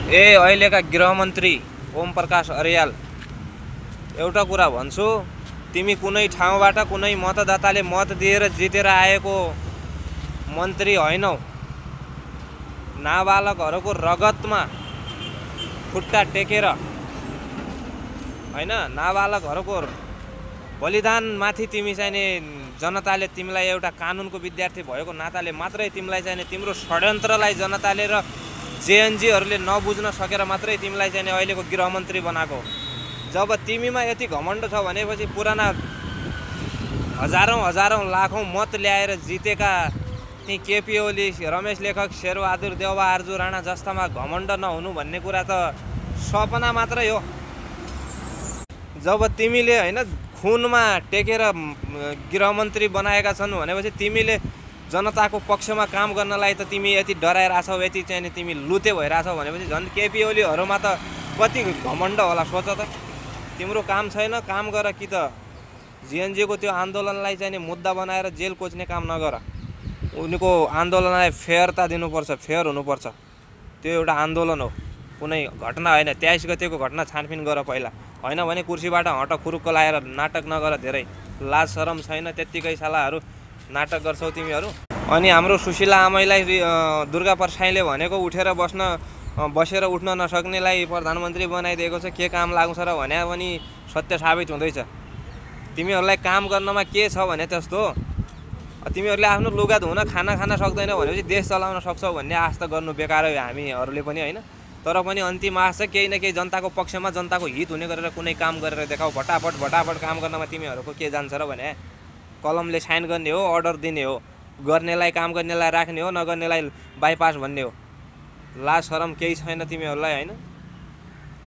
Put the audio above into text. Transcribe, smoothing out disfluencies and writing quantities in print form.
अहिलेका गृहमन्त्री ओम प्रकाश अर्याल, एउटा कुरा भन्छु, तिमी कुनै ठाउँबाट कुनै मतदाताले मत दिएर जितेर आएको मन्त्री होइनौ। नाबालकहरूको रगतमा खुट्टा टेकेर हैन, नाबालकहरूको बलिदानमाथि तिमी चाहिने जनताले तिमीलाई एउटा कानुनको विद्यार्थी भएको नाताले मात्रै तिमीलाई चाहिने तिम्रो षड्यन्त्रलाई जनताले र जेएनजीहरूले नबुझ्न सकेर मात्रै तिमीलाई चाहिने अहिलेको गृहमन्त्री बनाएको। जब तिमीमा यति घमण्ड छ भनेपछि पुराना हजारौं लाखौं मत ल्याएर जितेका ती केपी ओली, रमेश लेखक, शेरबहादुर देउवा, आर्जु राणा जस्तामा घमण्ड नहुनु भन्ने कुरा त सपना मात्रै हो। जब तिमीले हैन खुनमा टेकेर गृहमन्त्री बनाएका छन् भनेपछि तिमीले जनताको पक्षमा काम गर्नलाई त तिमी यति डराइरहेछौ, यति चाहिँ तिमी लुते भइरहेछौ भनेपछि झन् केपी ओलीहरुमा त कति घमण्ड होला सोच त। तिम्रो काम छैन, काम गर कि त जेएनजी को त्यो आन्दोलनलाई चाहिँ मुद्दा बनाएर जेल कोच्ने काम नगर। उनीको आन्दोलनलाई फेयरता दिनुपर्छ, फेयर हुनुपर्छ। त्यो एउटा आन्दोलन हो, कुनै घटना होइन। 23 गतेको घटना छानबिन गर पहिला, होइन भने कुर्सीबाट हट खुरुक्क लाएर नाटक नगर। धेरै लाज शरम छैन, त्यत्तिकै सालाहरू नाटक गर्छौ तिमीहरू। अनि हाम्रो सुशीला आमैलाई दुर्गा परसाईले भनेको उठेर बसेर उठ्न नसक्नेलाई प्रधानमन्त्री बनाइदिएको छ, के काम लाग्छ र भने पनि सत्य साबित हुँदैछ। तिमीहरूलाई काम गर्नमा के छ भने त्यस्तो तिमीहरूले आफ्नो लुगा धुन खाना खान सक्दैन भनेपछि देश चलाउन सक्छौ भन्ने आश त गर्नु बेकार हो हामीहरूले पनि होइन। तर पनि अन्तिम आश चाहिँ केही न केही जनताको पक्षमा जनताको हित हुने गरेर कुनै काम गरेर देखाऊ। फटाफट काम गर्नमा तिमीहरूको के जान्छ र भने कलमले साइन गर्ने हो, अर्डर दिने हो, गर्नेलाई काम गर्नेलाई राख्ने हो, नगर्नेलाई बाइपास भन्ने हो। लाज शरम केही छैन तिमीहरूलाई होइन।